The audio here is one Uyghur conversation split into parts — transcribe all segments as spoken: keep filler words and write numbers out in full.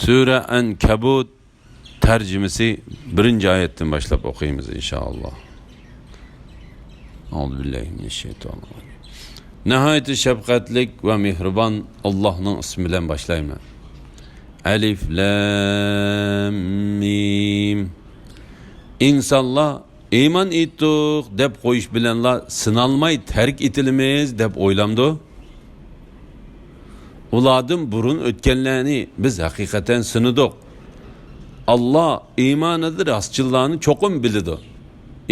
سۈرە ئەنكەبۇت تەرجىمىسى بىرىنچى ئايەتتىن باشلاپ ئوقۇيمىز، ئىنشائاللا. ناھايىتى شەپقەتلىك ۋە مېھرىبان ئاللاھنىڭ ئىسمى بىلەن باشلايمەن. ئەلىف لام مىم. ئىنسانلار ئىمان ئېيتتۇق دەپ قويۇش بىلەنلا سىنالماي تەرك ئېتىلىمىز دەپ ئويلامدۇ؟ ئۇلاردىن بۇرۇن ئۆتكەنلەرنى بىز ھەقىقەتەن سىنىدۇق. ئاللا ئىمانىدا راستچىللارنى چوقۇم بىلىدۇ.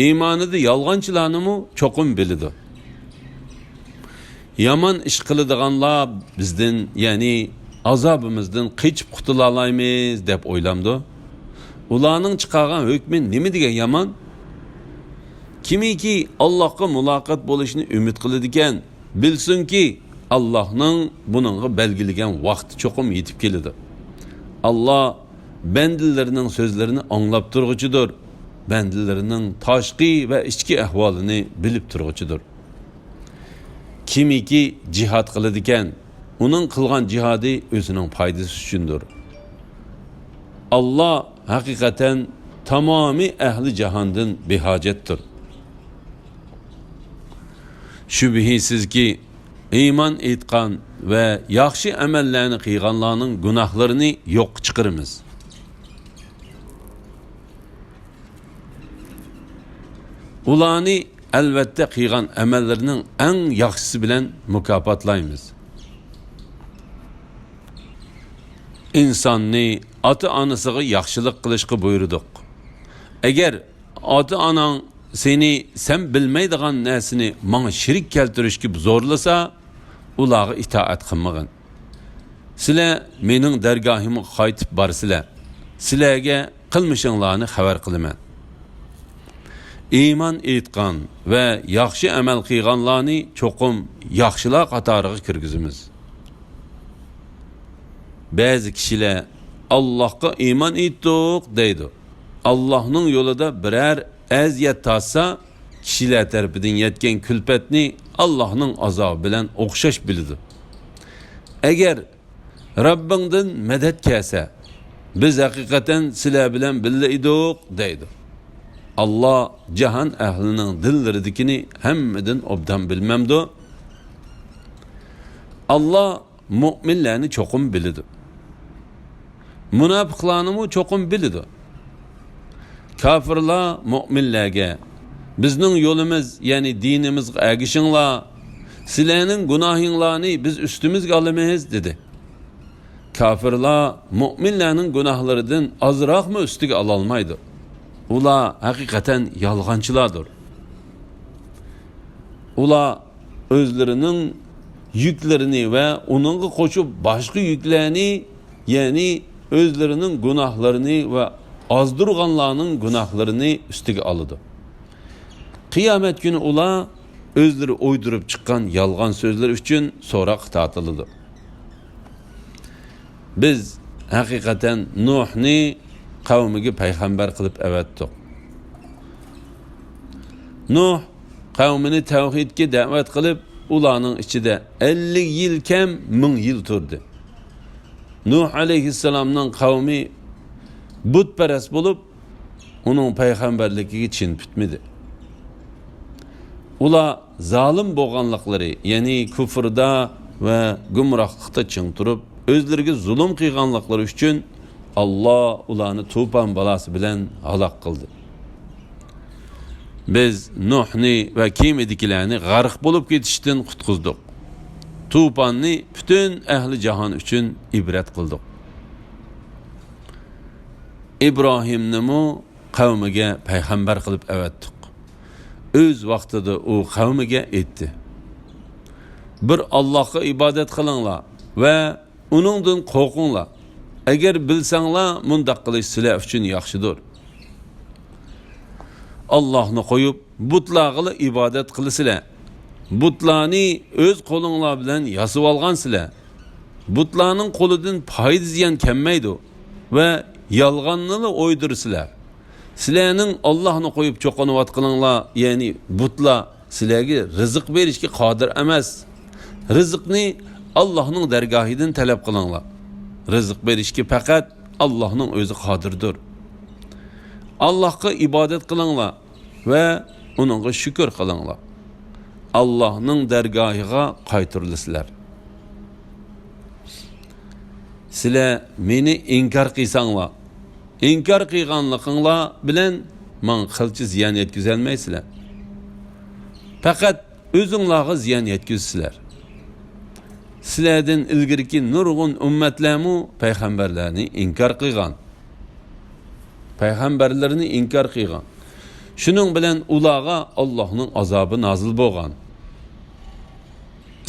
ئىمانىدا يالغانچىلارنىمۇ چوقۇم بىلىدۇ. يامان ئىش قىلىدىغانلار بىزدىن، يەنى ئازابىمىزدىن قېچىپ قۇتۇلالايمىز دەپ ئويلامدۇ؟ ئۇلارنىڭ چىقارغان ھۆكمى نېمە دېگەن يامان؟ كىمكى ئاللاھقا مۇلاقات بولۇشنى ئۈمىد قىلىدىكەن، بىلسۇنكى، ئاللاھنىڭ بۇنىڭغا بەلگىلىگەن ۋاقتى چوقۇم يېتىپ كېلىدۇ. ئاللا بەندىلىرىنىڭ سۆزلىرىنى ئاڭلاپ تۇرغۇچىدۇر، بەندىلىرىنىڭ تاشقى ۋە ئىچكى ئەھۋالىنى بىلىپ تۇرغۇچىدۇر. كىمكى جىھاد قىلىدىكەن، ئۇنىڭ قىلغان جىھادى ئۆزىنىڭ پايدىسى ئۈچۈندۇر. ئاللا ھەقىقەتەن تامامى ئەھلى جاھاندىن بىھاجەتتۇر. شۈبھىسىزكى، ئىمان ئېيتقان ۋە ياخشى ئەمەللەرنى قىلغانلارنىڭ گۇناھلىرىنى يوققا چىقىرىمىز. ئۇلارنى ئەلۋەتتە قىلغان ئەمەللىرىنىڭ ئەڭ ياخشىسى بىلەن مۇكاپاتلايمىز. ئىنساننى ئاتا-ئانىسىغا ياخشىلىق قىلىشقا بۇيرۇدۇق. ئەگەر ئاتا-ئاناڭ سېنى سەن بىلمەيدىغان نەرسىنى ماڭا شېرىك كەلتۈرۈشكە زورلىسا، ئۇلارغا ئىتائەت قىلمىغىن. سىلەر مېنىڭ دەرگاھىمغا قايتىپ بارىسىلەر. سىلەرگە قىلمىشىڭلارنى خەۋەر قىلىمەن. ئىمان ئېيتقان ۋە ياخشى ئەمەل قىلغانلارنى چوقۇم ياخشىلار قاتارىغا كىرگۈزىمىز. بەزى كىشىلەر، «ئاللاھقا ئىمان ئېيتتۇق» دەيدۇ. ئاللاھنىڭ يولىدا بىرەر ئەزىيەت تارتسا، كىشىلەر تەرىپىدىن يەتكەن كۈلپەتنى ئاللاھنىڭ ئازابى بىلەن ئوخشاش بىلىدۇ. ئەگەر رەببىڭدىن مەدەت كەلسە، بىز ھەقىقەتەن سىلەر بىلەن بىللە ئىدۇق، دەيدۇ. ئاللا جاھان ئەھلىنىڭ دىللىرىدىكىنى ھەممىدىن ئوبدان بىلمەمدۇ؟ ئاللا مۆمىنلەرنى چوقۇم بىلىدۇ. مۇناپىقلارنىمۇ چوقۇم بىلىدۇ. كاپىرلار مۆمىنلەرگە، «بىزنىڭ يولىمىز، يەنى دىنىمىزغا ئەگىشىڭلار، سىلەرنىڭ گۇناھىڭلارنى بىز ئۈستىمىزگە ئالىمىز» دېدى. كاپىرلار مۆمىنلەرنىڭ گۇناھلىرىدىن ئازراقمۇ ئۈستىگە ئالالمايدۇ. ئۇلار ھەقىقەتەن يالغانچىلاردۇر. ئۇلار ئۆزلىرىنىڭ يۈكلىرىنى ۋە ئۇنىڭغا قوشۇپ باشقا يۈكلەرنى، يەنى ئۆزلىرىنىڭ گۇناھلىرىنى ۋە ئازدۇرغانلارنىڭ گۇناھلىرىنى ئۈستىگە ئالىدۇ. قىيامەت كۈنى ئۇلار ئۆزلىرى ئويدۇرۇپ چىققان يالغان سۆزلىرى ئۈچۈن سوراققا تارتىلىدۇ. بىز ھەقىقەتەن نۇھنى قەۋمىگە پەيغەمبەر قىلىپ ئەۋەتتۇق. نۇھ قەۋمىنى تەۋھىدكە دەۋەت قىلىپ، ئۇلارنىڭ ئىچىدە ئەللىك يىل كەم، مىڭ يىل تۇردى. نۇھ ئەلەيھىسسالامنىڭ قەۋمى بۇتپەرەس بولۇپ، ئۇنىڭ پەيغەمبەرلىكىگە چىن پۈتمىدى. ئۇلار زالىم بولغانلىقلىرى، يەنى كۇفردا ۋە گۇمراھلىقتا چىڭ تۇرۇپ، ئۆزلىرىگە زۇلۇم قىلغانلىقلىرى ئۈچۈن، ئاللا ئۇلارنى توپان بالاسى بىلەن ھالاك قىلدى. بىز نۇھنى ۋە كېمىدىكىلەرنى غەرق بولۇپ كېتىشتىن قۇتقۇزدۇق. توپاننى پۈتۈن ئەھلى جاھان ئۈچۈن ئىبرەت قىلدۇق. ئىبراھىمنىمۇ قەۋمىگە پەيغەمبەر قىلىپ ئەۋەتتۇق. ئۆز ۋاقتىدا ئۇ قەۋمىگە ئېيتتى: «بىر ئاللاھقا ئىبادەت قىلىڭلار ۋە ئۇنىڭدىن قورقۇڭلار. ئەگەر بىلسەڭلار، مۇنداق قىلىش سىلەر ئۈچۈن ياخشىدۇر. ئاللاھنى قويۇپ، بۇتلارغىلا ئىبادەت قىلىسىلەر. بۇتلارنى ئۆز قولۇڭلار بىلەن ياسىۋالغانسىلەر. بۇتلارنىڭ قولىدىن پايدا زىيان كەلمەيدۇ ۋە يالغاننىلا ئويدۇرىسىلەر. سىلەرنىڭ ئاللاھنى قويۇپ چوقۇنۇۋاتقىنىڭلار، يەنى بۇتلار، سىلەرگە رىزىق بېرىشكە قادىر ئەمەس. رىزىقنى ئاللاھنىڭ دەرگاھىدىن تەلەپ قىلىڭلار. رىزىق بېرىشكە پەقەت ئاللاھنىڭ ئۆزى قادىردۇر. ئاللاھقا ئىبادەت قىلىڭلار ۋە ئۇنىڭغا شۈكۈر قىلىڭلار. ئاللاھنىڭ دەرگاھىغا قايتۇرۇلىسىلەر. سىلەر مېنى ئىنكار قىلساڭلار، ئىنكار قىلغانلىقىڭلار بىلەن ماڭا قىلچە زىيان يەتكۈزەلمەيسىلەر. پەقەت ئۆزۈڭلارغا زىيان يەتكۈزىسىلەر. سىلەردىن ئىلگىرىكى نۇرغۇن ئۈممەتلەرمۇ پەيغەمبەرلەرنى ئىنكار قىلغان. پەيغەمبەرلىرىنى ئىنكار قىلغان. شۇنىڭ بىلەن ئۇلارغا ئاللاھنىڭ ئازابى نازىل بولغان.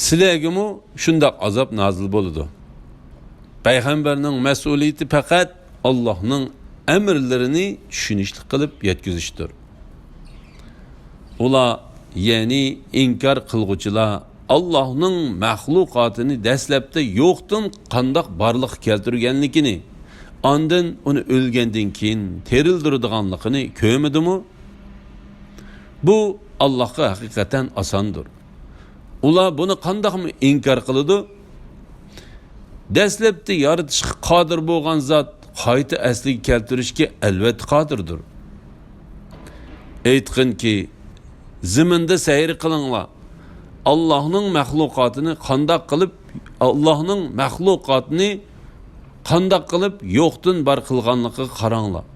سىلەرگىمۇ شۇنداق ئازاب نازىل بولىدۇ. پەيغەمبەرنىڭ مەسئۇلىيىتى پەقەت ئاللاھنىڭ ئەمىرلىرىنى چۈشىنىشلىك قىلىپ يەتكۈزۈشتۇر. ئۇلار، يەنى ئىنكار قىلغۇچىلار، ئاللاھنىڭ مەخلۇقاتىنى دەسلەپتە يوقتىن قانداق بارلىققا كەلتۈرگەنلىكىنى، ئاندىن ئۇنى ئۆلگەندىن كېيىن تىرىلدۈرىدىغانلىقىنى كۆرمىدىمۇ؟ بۇ ئاللاھقا ھەقىقەتەن ئاساندۇر. ئۇلار بۇنى قانداقمۇ ئىنكار قىلىدۇ؟ دەسلەپتە يارىتىشقا قادىر بولغان زات قايتا ئەسلىگە كەلتۈرۈشكە ئەلۋەتتە قادىردۇر. ئېيتقىنكى، زېمىندا سەير قىلىڭلار. ئاللاھنىڭ مەخلۇقاتىنى قانداق قىلىپ، ئاللاھنىڭ مەخلۇقاتىنى قانداق قىلىپ يوقتىن بار قىلغانلىقىغا قاراڭلار.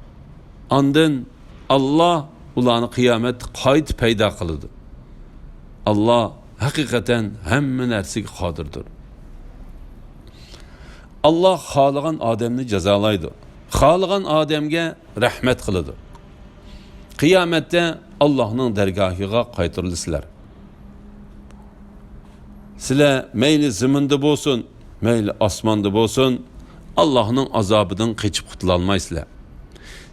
ئاندىن ئاللاھ ئۇلارنى قىيامەتتە قايتا پەيدا قىلىدۇ. ئاللاھ ھەقىقەتەن ھەممە نەرسىگە قادىردۇر. ئاللاھ خالىغان ئادەمنى جازالايدۇ. خالىغان ئادەمگە رەھمەت قىلىدۇ. قىيامەتتە ئاللاھنىڭ دەرگاھىغا قايتۇرۇلىسىلەر. سىلەر مەيلى زېمىندا بولسۇن، مەيلى ئاسماندا بولسۇن، ئاللاھنىڭ ئازابىدىن قېچىپ قۇتۇلالمايسىلەر.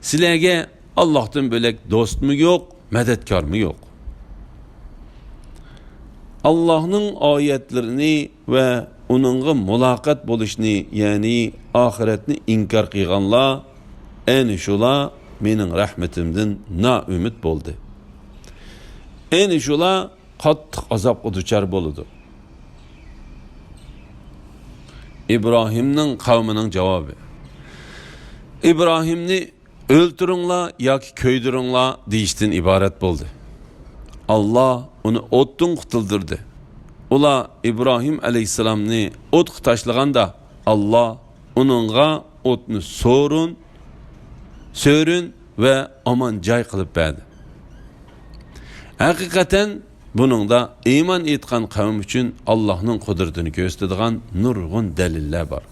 سىلەرگە ئاللاھتىن بۆلەك دوستمۇ يوق، مەدەتكارمۇ يوق. ئاللاھنىڭ ئايەتلىرىنى ۋە ئۇنىڭغا مۇلاقات بولۇشنى، يەنى ئاخىرەتنى ئىنكار قىلغانلار، ئەنە شۇلار مېنىڭ رەھمىتىمدىن نائۈمىد بولدى. ئەنە شۇلار قاتتىق ئازابقا دۇچار بولىدۇ. ئىبراھىمنىڭ قەۋمىنىڭ جاۋابى. ئىبراھىمنى «ئۆلتۈرۈڭلار ياكى كۆيدۈرۈڭلار» دېيىشتىن ئىبارەت بولدى. ئاللاھ ئۇنى ئوتتىن قۇتۇلدۇردى. ئۇلار ئىبراھىم ئەلەيھىسسالامنى ئوتقا تاشلىغاندا، ئاللاھ ئۇنىڭغا ئوتنى سورۇن، سۆرۈن ۋە ئامان جاي قىلىپ بەردى. ھەقىقەتەن، بۇنىڭدا ئىمان ئېيتقان قەۋم ئۈچۈن ئاللاھنىڭ قۇدرىتىنى كۆرسىتىدىغان نۇرغۇن دەلىللەر بار.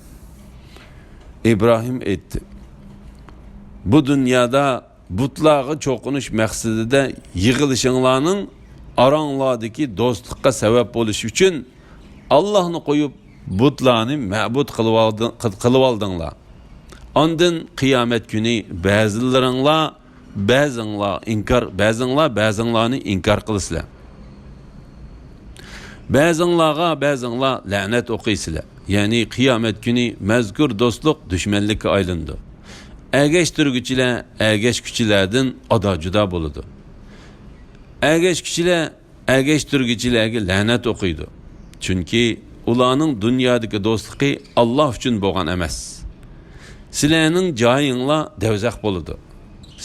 ئىبراھىم ئېيتتى: «بۇ دۇنيادا بۇتلارغا چوقۇنۇش مەقسىتىدە يىغىلىشىڭلارنىڭ ئاراڭلاردىكى دوستلۇققا سەۋەب بولۇشى ئۈچۈن ئاللاھنى قويۇپ، بۇتلارنى مەبۇد قىلىۋالدى-، قىلىۋالدىڭلار. ئاندىن قىيامەت كۈنى بەزىلىرىڭلار، بەزىڭلار ئىنكار، بەزىڭلار بەزىڭلارنى ئىنكار قىلىسىلەر. بەزىڭلارغا بەزىڭلار لەنەت ئوقۇيسىلەر.» يەنى قىيامەت كۈنى مەزكۇر دوستلۇق دۈشمەنلىككە ئايلىنىدۇ. ئەگەشتۈرگۈچىلەر ئەگەشكۈچىلەردىن ئادا-جۇدا بولىدۇ. ئەگەشكۈچىلەر ئەگەشتۈرگۈچىلەرگە لەنەت ئوقۇيدۇ. چۈنكى ئۇلارنىڭ دۇنيادىكى دوستلۇقى ئاللاھ ئۈچۈن بولغان ئەمەس. سىلەرنىڭ جايىڭلار دەۋزەخ بولىدۇ.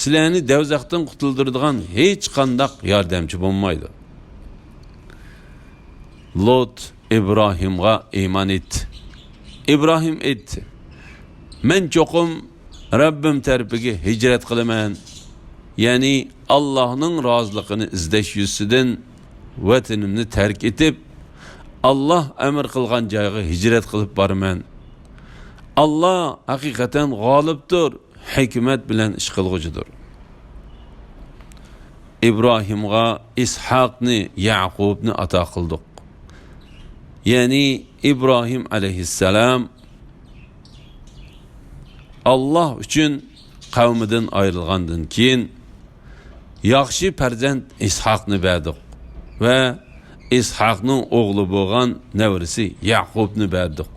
سىلەرنى دەۋزەختىن قۇتۇلدۇرىدىغان ھېچقانداق ياردەمچى بولمايدۇ. لوت ئىبراھىمغا ئىمان ئېيتتى. ئىبراھىم ئېيتتى: «مەن چوقۇم رەببىم تەرىپىگە ھىجرەت قىلىمەن، يەنى ئاللاھنىڭ رازىلىقىنى ئىزدەش يۈزىسىدىن ۋەتىنىمنى تەرك ئېتىپ، ئاللاھ ئەمىر قىلغان جايغا ھىجرەت قىلىپ بارىمەن. ئاللاھ ھەقىقەتەن غالىبتۇر، ھېكمەت بىلەن ئىش قىلغۇچىدۇر.» ئىبراھىمغا ئىسھاقنى، يەقۇبنى ئاتا قىلدۇق. يەنى ئىبراھىم ئەلەيھىسسالام ئاللاھ ئۈچۈن قەۋمىدىن ئايرىلغاندىن كېيىن، ياخشى پەرزەنت ئىسھاقنى بەردۇق ۋە ئىسھاقنىڭ ئوغلى بولغان نەۋرىسى يەقۇبنى بەردۇق.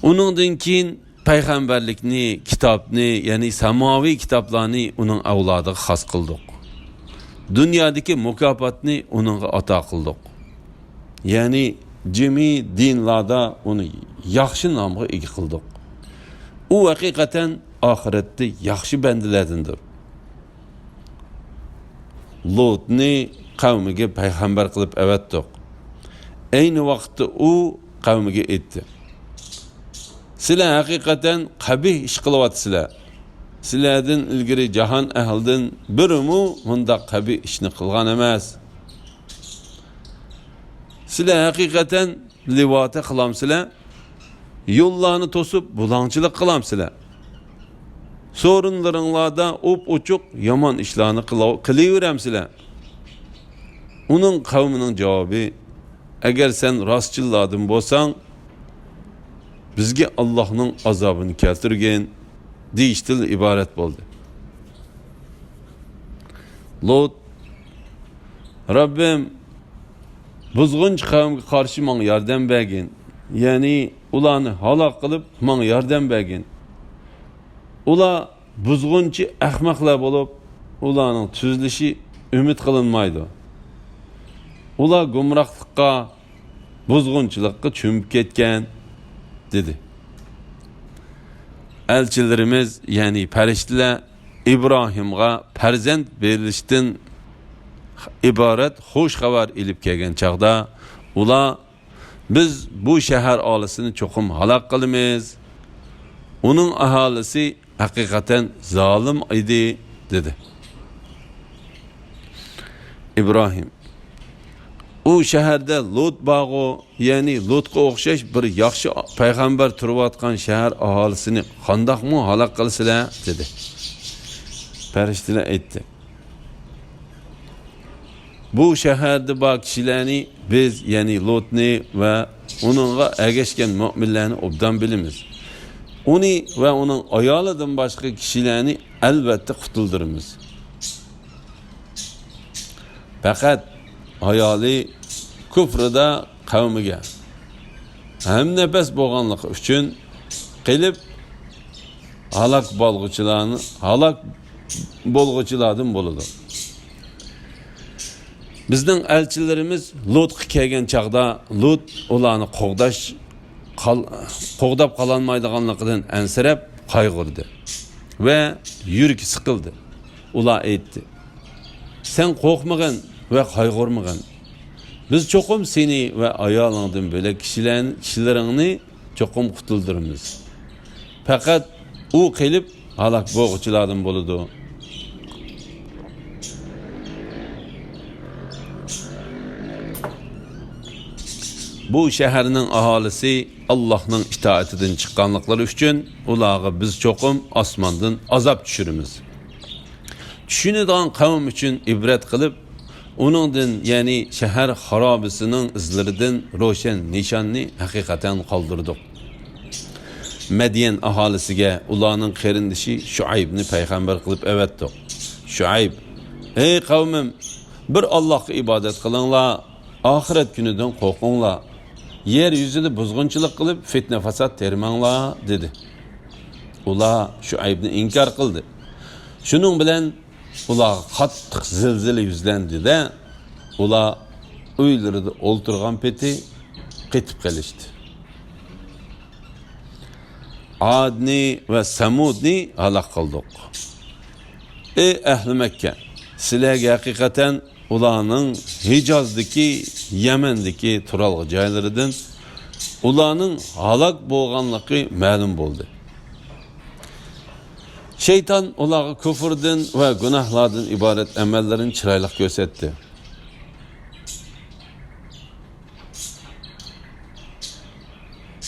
ئۇنىڭدىن كېيىن پەيغەمبەرلىكنى، كىتابنى، يەنى ساماۋىي كىتابلارنى ئۇنىڭ ئەۋلادىغا خاس قىلدۇق. دۇنيادىكى مۇكاپاتنى ئۇنىڭغا ئاتا قىلدۇق. يەنى جىمى دىنلاردا ئۇنى ياخشى نامغا ئىگە قىلدۇق. ئۇ ھەقىقەتەن ئاخىرەتتە ياخشى بەندىلەردىندۇر. لۇتنى قەۋمىگە پەيغەمبەر قىلىپ ئەۋەتتۇق. ئەينى ۋاقىتتا ئۇ قەۋمىگە ئېيتتى: سىلەر ھەقىقەتەن قەبىھ ئىش قىلىۋاتىسىلەر. سىلەردىن ئىلگىرى جاھان ئەھلىدىن بىرىمۇ مۇنداق قەبىھ ئىشنى قىلغان ئەمەس. سىلەر ھەقىقەتەن لىۋاتە قىلامسىلەر؟ يوللارنى توسۇپ، بۇلاڭچىلىق قىلامسىلەر؟ سورۇنلىرىڭلاردا ئوپئوچۇق يامان ئىشلارنى قىلا-، قىلىۋېرەمسىلەر؟ ئۇنىڭ قەۋمىنىڭ جاۋابى: ئەگەر سەن راستچىللاردىن بولساڭ، بىزگە ئاللاھنىڭ ئازابىنى كەلتۈرگىن، دېيىشتىن ئىبارەت بولدى. لۇت: رەببىم، بۇزغۇنچى قەۋمگە قارشى ماڭا ياردەم بەرگىن. يەنى ئۇلارنى ھالاك قىلىپ، ماڭا ياردەم بەرگىن. ئۇلار بۇزغۇنچى ئەخمەقلەر بولۇپ، ئۇلارنىڭ تۈزىلىشى ئۈمىد قىلىنمايدۇ. ئۇلار گۇمراھلىققا، بۇزغۇنچىلىققا چۆمۈپ كەتكەن، دېدى. ئەلچىلىرىمىز، يەنى پەرىشتىلەر ئىبراھىمغا پەرزەنت بېرىلىشتىن ئىبارەت خۇش خەۋەر ئېلىپ كەلگەن چاغدا، ئۇلار: بىز بۇ شەھەر ئاھالىسىنى چوقۇم ھالاك قىلىمىز. ئۇنىڭ ئاھالىسى ھەقىقەتەن زالىم ئىدى، دېدى. ئىبراھىم: ئۇ شەھەردە لۇت بارغۇ، يەنى لۇتقا ئوخشاش بىر ياخشى پەيغەمبەر تۇرۇۋاتقان شەھەر ئاھالىسىنى قانداقمۇ ھالاك قىلىسىلەر؟ دېدى. پەرىشتىلەر ئېيتتى: بۇ شەھەردە بار كىشىلەرنى بىز، يەنى لۇتنى ۋە ئۇنىڭغا ئەگەشكەن مۆمىنلەرنى ئوبدان بىلىمىز. ئۇنى ۋە ئۇنىڭ ئايالىدىن باشقا كىشىلەرنى ئەلۋەتتە قۇتۇلدۇرىمىز. پەقەت ئايالى كۇفرىدا قەۋمىگە ھەمنەپەس بولغانلىقى ئۈچۈن قېلىپ، ھالاك بولغۇچىلارنى، ھالاك بولغۇچىلاردىن بولىدۇ. بىزنىڭ ئەلچىلىرىمىز لۇتقا كەلگەن چاغدا، لۇت ئۇلارنى قوغداش، قال-، قوغداپ قالالمايدىغانلىقىدىن ئەنسىرەپ قايغۇردى ۋە يۈرىكى سىقىلدى. ئۇلار ئېيتتى: سەن قورقمىغىن ۋە قايغۇرمىغىن. بىز چوقۇم سېنى ۋە ئايالىڭدىن بۆلەك كىشىلەر-، كىشىلىرىڭنى چوقۇم قۇتۇلدۇرىمىز. پەقەت ئۇ قېلىپ ھالاك بولغۇچىلاردىن بولىدۇ. بۇ شەھەرنىڭ ئاھالىسى ئاللاھنىڭ ئىتائىتىدىن چىققانلىقلىرى ئۈچۈن ئۇلارغا بىز چوقۇم ئاسماندىن ئازاب چۈشۈرىمىز. چۈشىنىدىغان قەۋم ئۈچۈن ئىبرەت قىلىپ، ئۇنىڭدىن، يەنى شەھەر خارابىسىنىڭ ئىزلىرىدىن روشەن نىشاننى ھەقىقەتەن قالدۇردۇق. مەديەن ئاھالىسىگە ئۇلارنىڭ قېرىندىشى شۇئەيبنى پەيغەمبەر قىلىپ ئەۋەتتۇق. شۇئەيب: ئەي قەۋمىم، بىر ئاللاھقا ئىبادەت قىلىڭلار، ئاخىرەت كۈنىدىن قورقۇڭلار. يەر يۈزىدە بۇزغۇنچىلىق قىلىپ، فىتنە-فاساد تېرىماڭلار، دېدى. ئۇلار شۇئەيبنى ئىنكار قىلدى. شۇنىڭ بىلەن ئۇلارغا قاتتىق زىلزىلە يۈزلەندى-دە، ئۇلار ئۆيلىرىدە ئولتۇرغان پېتى قېتىپ قېلىشتى. ئادنى ۋە سەمۇدنى ھالاك قىلدۇق. ئەي ئەھلى مەككە، سىلەرگە ھەقىقەتەن ئۇلارنىڭ ھىجازدىكى، يەمەندىكى تۇرالغۇ جايلىرىدىن ئۇلارنىڭ ھالاك بولغانلىقى مەلۇم بولدى. شەيتان ئۇلارغا كۇفۇردىن ۋە گۇناھلاردىن ئىبارەت ئەمەللىرىنى چىرايلىق كۆرسەتتى.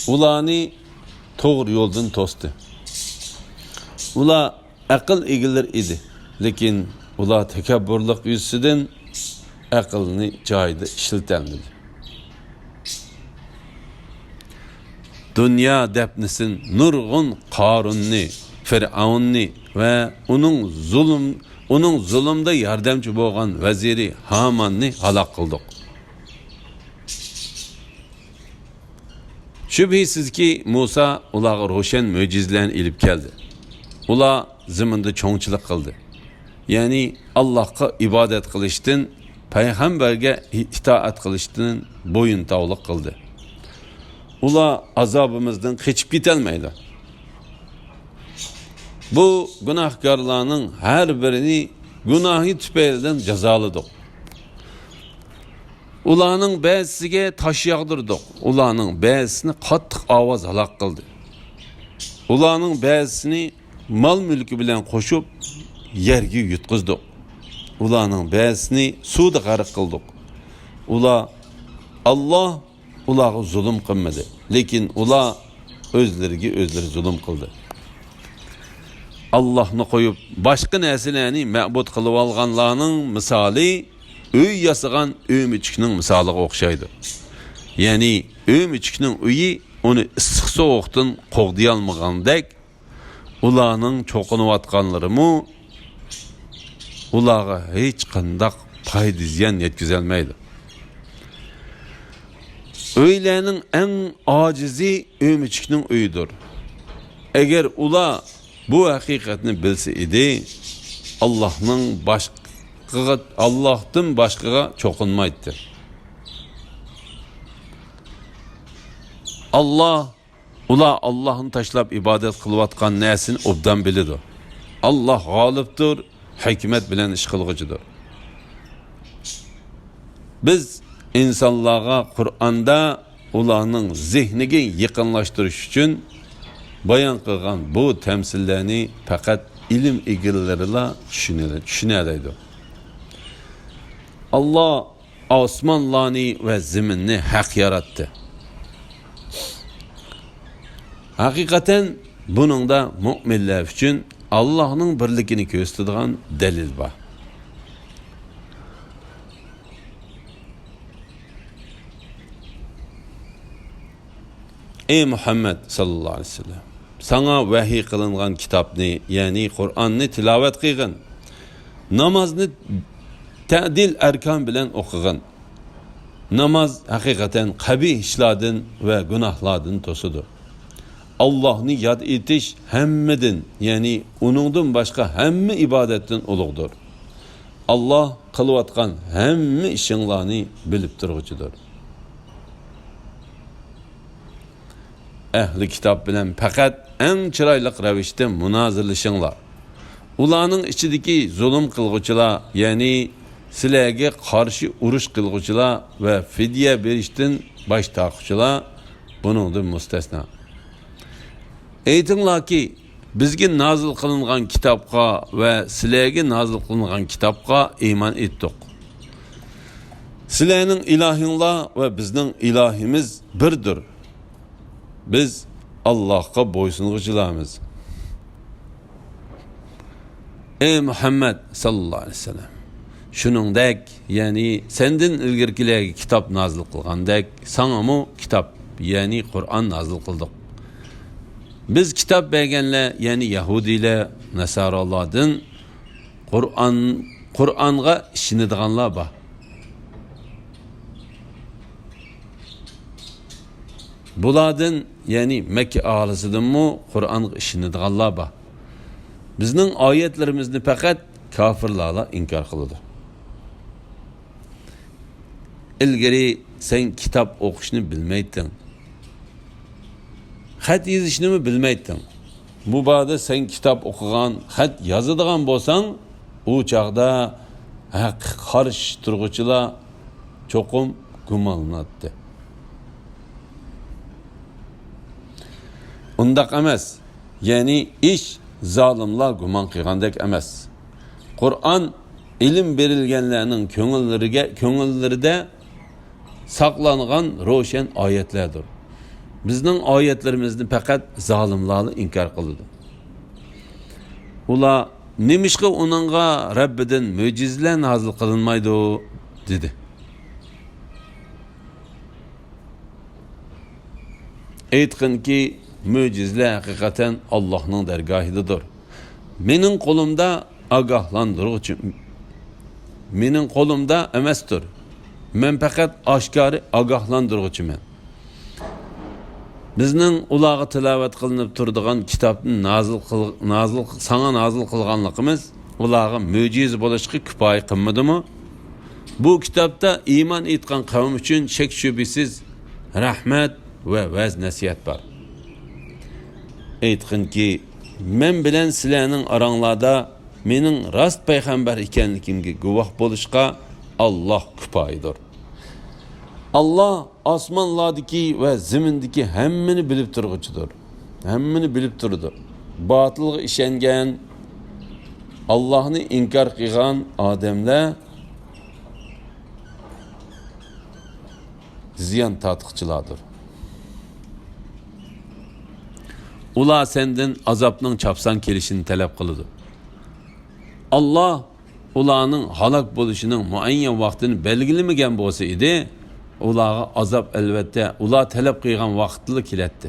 ئۇلارنى توغرا يولدىن توستى. ئۇلار ئەقىل ئىگىلىرى ئىدى، لېكىن ئۇلار تەكەببۇرلۇق يۈزىسىدىن ئەقىلنى جايىدا ئىشلىتەلمىدى. دۇنيا دەپنىسىن نۇرغۇن قارۇننى، فىرئەۋننى ۋە ئۇنىڭ زۇلۇم، ئۇنىڭ زۇلۇمدا ياردەمچى بولغان ۋەزىرى ھاماننى ھالاك قىلدۇق. شۈبھىسىزكى، مۇسا ئۇلارغا روشەن مۆجىزىلەرنى ئېلىپ كەلدى. ئۇلار زېمىندا چوڭچىلىق قىلدى. يەنى ئاللاھقا ئىبادەت قىلىشتىن، پەيغەمبەرگە ئىتائەت قىلىشتىن بويۇنتاۋلىق قىلدى. ئۇلار ئازابىمىزدىن قېچىپ كېتەلمەيدۇ. بۇ گۇناھكارلارنىڭ ھەر بىرىنى گۇناھى تۈپەيلىدىن جازالىدۇق. ئۇلارنىڭ بەزىسىگە تاش ياغدۇردۇق، ئۇلارنىڭ بەزىسىنى قاتتىق ئاۋاز ھالاك قىلدى. ئۇلارنىڭ بەزىسىنى مال-مۈلكى بىلەن قوشۇپ يەرگە يۇتقۇزدۇق. ئۇلارنىڭ بەزىسىنى سۇدا غەرق قىلدۇق. ئۇلار، ئاللاھ ئۇلارغا زۇلۇم قىلمىدى، لېكىن ئۇلار ئۆزلىرىگە ئۆزلىرى زۇلۇم قىلدى. ئاللاھنى قويۇپ، باشقا نەرسىلەرنى مەبۇد قىلىۋالغانلارنىڭ مىسالى ئۆي ياسىغان ئۆمۈچۈكنىڭ مىسالىغا ئوخشايدۇ. يەنى ئۆمۈچۈكنىڭ ئۆيى ئۇنى ئىسسىق-سوغۇقتىن قوغدىيالمىغاندەك، ئۇلارنىڭ چوقۇنۇۋاتقانلىرىمۇ ئۇلارغا ھېچقانداق پايدا-زىيان يەتكۈزەلمەيدۇ. ئۆيلەرنىڭ ئەڭ ئاجىزى ئۆمۈچۈكنىڭ ئۆيىدۇر. ئەگەر ئۇلار بۇ ھەقىقەتنى بىلسە ئىدى، ئاللاھنىڭ باشقىغا، ئاللاھتىن باشقىغا چوقۇنمايتتى. ئاللاھ، ئۇلار ئاللاھنى تاشلاپ ئىبادەت قىلىۋاتقان نەرسىنى ئوبدان بىلىدۇ. ئاللاھ غالىبتۇر، ھېكمەت بىلەن ئىش قىلغۇچىدۇر. بىز ئىنسانلارغا قۇرئاندا ئۇلارنىڭ زېھنىگە يېقىنلاشتۇرۇش ئۈچۈن بايان قىلغان بۇ تەمسىللەرنى پەقەت ئىلىم ئىگىلىرىلا چۈشىنە-، چۈشىنەلەيدۇ. ئاللاھ ئاسمانلارنى ۋە زېمىننى ھەق ياراتتى. ھەقىقەتەن بۇنىڭدا مۆمىنلەر ئۈچۈن ئاللاھنىڭ بىرلىكىنى كۆرسىتىدىغان دەلىل بار. ئەي مۇھەممەد ساللاللاھۇ ئەلەيھى ۋەسەللەم، ساڭا ۋەھىي قىلىنغان كىتابنى، يەنى قۇرئاننى تىلاۋەت قىلغىن. نامازنى تەدىل ئەركان بىلەن ئوقۇغىن. ناماز ھەقىقەتەن قەبىھ ئىشلاردىن ۋە گۇناھلاردىن توسىدۇ. ئاللاھنى ياد ئېتىش ھەممىدىن، يەنى ئۇنىڭدىن باشقا ھەممە ئىبادەتتىن ئۇلۇغدۇر. ئاللاھ قىلىۋاتقان ھەممە ئىشىڭلارنى بىلىپ تۇرغۇچىدۇر. ئەھلى كىتاب بىلەن پەقەت ئەڭ چىرايلىق رەۋىشتە مۇنازىرىلىشىڭلار. ئۇلارنىڭ ئىچىدىكى زۇلۇم قىلغۇچىلار، يەنى سىلەرگە قارشى ئۇرۇش قىلغۇچىلار ۋە فىدىيە بېرىشتىن باش تارتقۇچىلار بۇنىڭدىن مۇستەسنا. ئېيتىڭلاركى، بىزگە نازىل قىلىنغان كىتابقا ۋە سىلەرگە نازىل قىلىنغان كىتابقا ئىمان ئېيتتۇق. سىلەرنىڭ ئىلاھىڭلار ۋە بىزنىڭ ئىلاھىمىز بىردۇر. بىز ئاللاھقا بويسۇنغۇچىلارمىز. ئەي مۇھەممەد ساللاللاھۇ ئەلەيھى ۋەسەللەم، شۇنىڭدەك، يەنى سەندىن ئىلگىرىكىلەرگە كىتاب نازىل قىلغاندەك، ساڭىمۇ كىتاب، يەنى قۇرئان نازىل قىلدۇق. بىز كىتاب بەرگەنلەر، يەنى يەھۇدىيلەر، ناسارالاردىن قۇرئان، قۇرئانغا ئىشىنىدىغانلار بار. بۇلاردىن، يەنى مەككە ئاھالىسىدىنمۇ قۇرئانغا ئىشىنىدىغانلار بار. بىزنىڭ ئايەتلىرىمىزنى پەقەت كاپىرلارلا ئىنكار قىلىدۇ. ئىلگىرى سەن كىتاب ئوقۇشنى بىلمەيتتىڭ. خەت يېزىشنىمۇ بىلمەيتتىڭ. مۇبادا سەن كىتاب ئوقۇغان، خەت يازىدىغان بولساڭ، ئۇ چاغدا ھەققە قارشى تۇرغۇچىلار چوقۇم گۇمانلىناتتى. ئۇنداق ئەمەس. يەنى ئىش زالىملار گۇمان قىلغاندەك ئەمەس. قۇرئان ئىلىم بېرىلگەنلەرنىڭ كۆڭۈللىرىگە، كۆڭۈللىرىدە ساقلانغان روشەن ئايەتلەردۇر. بىزنىڭ ئايەتلىرىمىزنى پەقەت زالىملارلا ئىنكار قىلىدۇ. ئۇلار، نېمىشقا ئۇنىڭغا رەببىدىن مۆجىزىلەر نازىل قىلىنمايدۇ؟ دېدى. ئېيتقىنكى، مۆجىزىلەر ھەقىقەتەن ئاللاھنىڭ دەرگاھىدىدۇر. مېنىڭ قولۇمدا ئاگاھلاندۇرغۇچى، مېنىڭ قولۇمدا ئەمەستۇر. مەن پەقەت ئاشكارا ئاگاھلاندۇرغۇچىمەن. بىزنىڭ ئۇلارغا تىلاۋەت قىلىنىپ تۇرىدىغان كىتابنى نازىل قىل-، نازىل، ساڭا نازىل قىلغانلىقىمىز ئۇلارغا مۆجىزە بولۇشقا كۇپايە قىلمىدىمۇ؟ بۇ كىتابتا ئىمان ئېيتقان قەۋم ئۈچۈن شەك-شۈبھىسىز رەھمەت ۋە ۋەز-نەسىھەت بار. ئېيتقىنكى، مەن بىلەن سىلەرنىڭ ئاراڭلاردا مېنىڭ راست پەيغەمبەر ئىكەنلىكىمگە گۇۋاھ بولۇشقا ئاللاھ كۇپايىدۇر. ئاللاھ ئاسمانلاردىكى ۋە زېمىندىكى ھەممىنى بىلىپ تۇرغۇچىدۇر. ھەممىنى بىلىپ تۇرىدۇ. باتىلغا ئىشەنگەن، ئاللاھنى ئىنكار قىلغان ئادەملەر زىيان تارتقۇچىلاردۇر. ئۇلار سەندىن ئازابنىڭ چاپسان كېلىشىنى تەلەپ قىلىدۇ. ئاللاھ ئۇلارنىڭ ھالاك بولۇشىنىڭ مۇئەييەن ۋاقتىنى بەلگىلىمىگەن بولسا ئىدى، ئۇلارغا ئازاب ئەلۋەتتە ئۇلار تەلەپ قىلغان ۋاقىتتىلا كېلەتتى.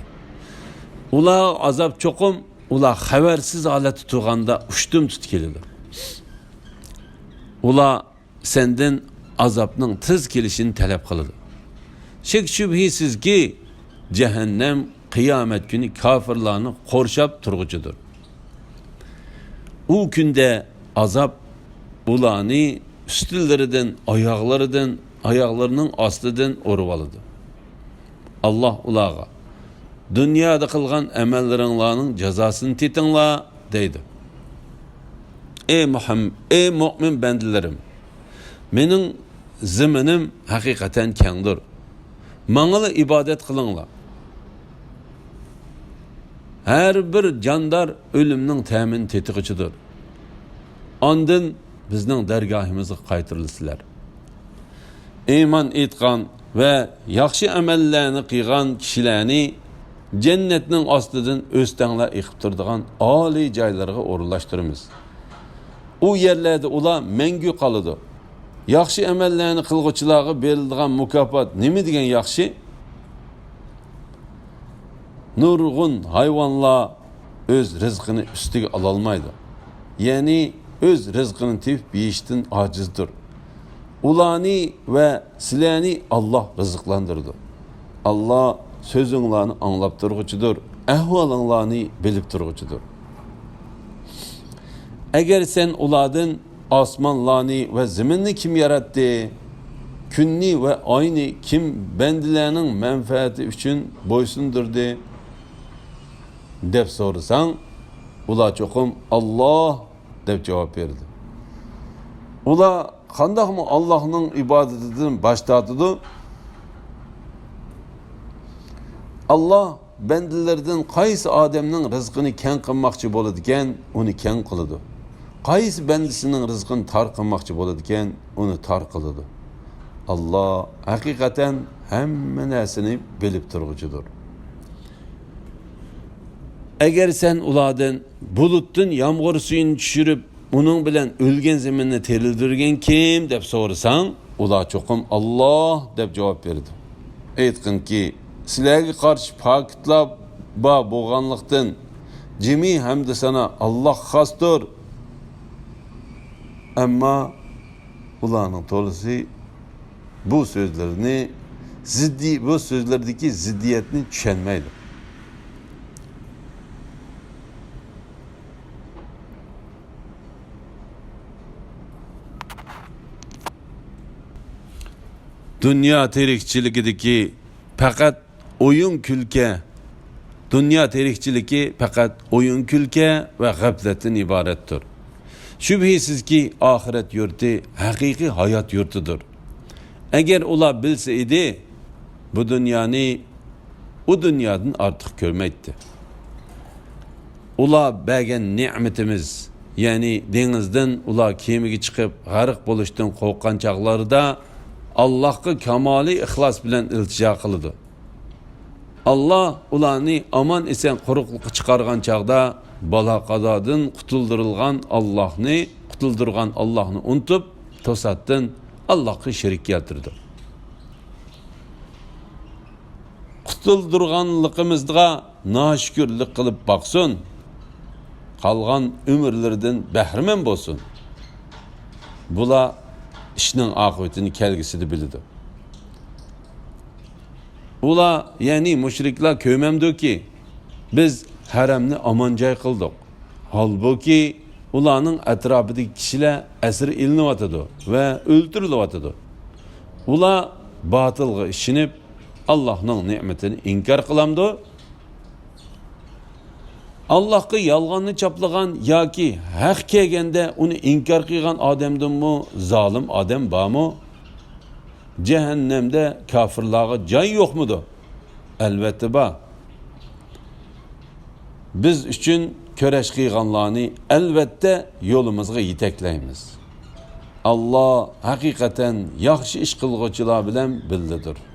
ئۇلارغا ئازاب چوقۇم ئۇلار خەۋەرسىز ھالەتتە تۇرغاندا ئۇشتۇمتۇت كېلىدۇ. ئۇلار سەندىن ئازابنىڭ تېز كېلىشىنى تەلەپ قىلىدۇ. شەك-شۈبھىسىزكى، جەھەننەم قىيامەت كۈنى كاپىرلارنى قورشاپ تۇرغۇچىدۇر. ئۇ كۈندە ئازاب ئۇلارنى ئۈستىلىرىدىن، ئاياغلىرىدىن، ئاياغلىرىنىڭ ئاستىدىن ئۇرۇۋالىدۇ. ئاللاھ ئۇلارغا، دۇنيادا قىلغان ئەمەللىرىڭلارنىڭ جازاسىنى تېتىڭلار، دەيدۇ. ئەي مۇھەم-، ئەي مۆمىن بەندىلىرىم، مېنىڭ زېمىنىم ھەقىقەتەن كەڭدۇر. ماڭىلا ئىبادەت قىلىڭلار. ھەر بىر جاندار ئۆلۈمنىڭ تەمىنى تېتىغۇچىدۇر. ئاندىن بىزنىڭ دەرگاھىمىزغا قايتۇرۇلىسىلەر. ئىمان ئېيتقان ۋە ياخشى ئەمەللەرنى قىلغان كىشىلەرنى جەننەتنىڭ ئاستىدىن ئۆستەڭلەر ئېقىپ تۇرىدىغان ئالىي جايلارغا ئورۇنلاشتۇرىمىز. ئۇ يەرلەردە ئۇلار مەڭگۈ قالىدۇ. ياخشى ئەمەللەرنى قىلغۇچىلارغا بېرىلىدىغان مۇكاپات نېمە دېگەن ياخشى! نۇرغۇن ھايۋانلار ئۆز رىزقىنى ئۈستىگە ئالالمايدۇ. يەنى ئۆز رىزقىنى تېپىپ يېيىشتىن ئاجىزدۇر. ئۇلارنى ۋە سىلەرنى ئاللاھ رىزىقلاندۇرىدۇ. ئاللاھ سۆزۈڭلارنى ئاڭلاپ تۇرغۇچىدۇر، ئەھۋالىڭلارنى بىلىپ تۇرغۇچىدۇر. ئەگەر سەن ئۇلاردىن ئاسمانلارنى ۋە زېمىننى كىم ياراتتى؟ كۈننى ۋە ئاينى كىم بەندىلەرنىڭ مەنپەئەتى ئۈچۈن بويسۇندۇردى؟ دەپ سورىساڭ، ئۇلار چوقۇم ئاللاھ دەپ جاۋاب بېرىدۇ. ئۇلار قانداقمۇ ئاللاھنىڭ ئىبادىتىدىن باش تارتىدۇ؟ ئاللاھ بەندىلىرىدىن قايسى ئادەمنىڭ رىزقىنى كەڭ قىلماقچى بولىدىكەن، ئۇنى كەڭ قىلىدۇ. قايسى بەندىسىنىڭ رىزقىنى تار قىلماقچى بولىدىكەن، ئۇنى تار قىلىدۇ. ئاللاھ ھەقىقەتەن ھەممە نەرسىنى بىلىپ تۇرغۇچىدۇر. ئەگەر سەن ئۇلاردىن بۇلۇتتىن يامغۇر سۈيىنى چۈشۈرۈپ، ئۇنىڭ بىلەن ئۆلگەن زېمىننى تىرىلدۈرگەن كىم؟ دەپ سورىساڭ، ئۇلار چوقۇم ئاللاھ دەپ جاۋاب بېرىدۇ. ئېيتقىنكى، سىلەرگە قارشى پاكىتلار بار بولغانلىقتىن، جىمى ھەمدۇسانا ئاللاھقا خاستۇر. ئەمما ئۇلارنىڭ تولىسى بۇ سۆزلىرىنى زىددىي، بۇ سۆزلەردىكى زىددىيەتنى چۈشەنمەيدۇ. دۇنيا تىرىكچىلىكىدىكى پەقەت ئويۇن-كۈلكە، دۇنيا تىرىكچىلىكى پەقەت ئويۇن-كۈلكە ۋە غەپلەتتىن ئىبارەتتۇر. شۈبھىسىزكى، ئاخىرەت يۇرتى ھەقىقىي ھايات يۇرتىدۇر. ئەگەر ئۇلار بىلسە ئىدى، بۇ دۇنيانى ئۇ دۇنيادىن ئارتۇق كۆرمەيتتى. ئۇلار بەرگەن نېمىتىمىز، يەنى دېڭىزدىن ئۇلار كېمىگە چىقىپ غەرق بولۇشتىن قورققان چاغلىرىدا، ئاللاھقا كامالىي ئىخلاس بىلەن ئىلتىجا قىلىدۇ. ئاللاھ ئۇلارنى ئامان-ئېسەن قۇرۇقلۇققا چىقارغان چاغدا، بالا-قازادىن قۇتۇلدۇرۇلغان ئاللاھنى، قۇتۇلدۇرغان ئاللاھنى ئۇنتۇپ، توساتتىن ئاللاھقا شېرىك كەلتۈرىدۇ. قۇتۇلدۇرغانلىقىمىزغا ناشۈكۈرلۈك قىلىپ باقسۇن، قالغان ئۆمۈرلىرىدىن بەھرىمەن بولسۇن. بۇلار ئىشنىڭ ئاقىۋىتىنى كەلگۈسىدە بىلىدۇ. ئۇلار، يەنى مۇشرىكلار كۆرمەمدۇكى، بىز ھەرەمنى ئامان جاي قىلدۇق. ھالبۇكى، ئۇلارنىڭ ئەتراپىدىكى كىشىلەر ئەسىر ئېلىنىۋاتىدۇ ۋە ئۆلتۈرۈلۈۋاتىدۇ. ئۇلار باتىلغا ئىشىنىپ، ئاللاھنىڭ نېمىتىنى ئىنكار قىلامدۇ؟ ئاللاھقا يالغاننى چاپلىغان ياكى ھەق كەلگەندە ئۇنى ئىنكار قىلغان ئادەمدىنمۇ زالىم ئادەم بارمۇ؟ جەھەننەمدە كاپىرلارغا جاي يوقمىدۇ؟ ئەلۋەتتە بار. بىز ئۈچۈن كۈرەش قىلغانلارنى ئەلۋەتتە يولىمىزغا يېتەكلەيمىز. ئاللا ھەقىقەتەن ياخشى ئىش قىلغۇچىلار بىلەن بىللىدۇر.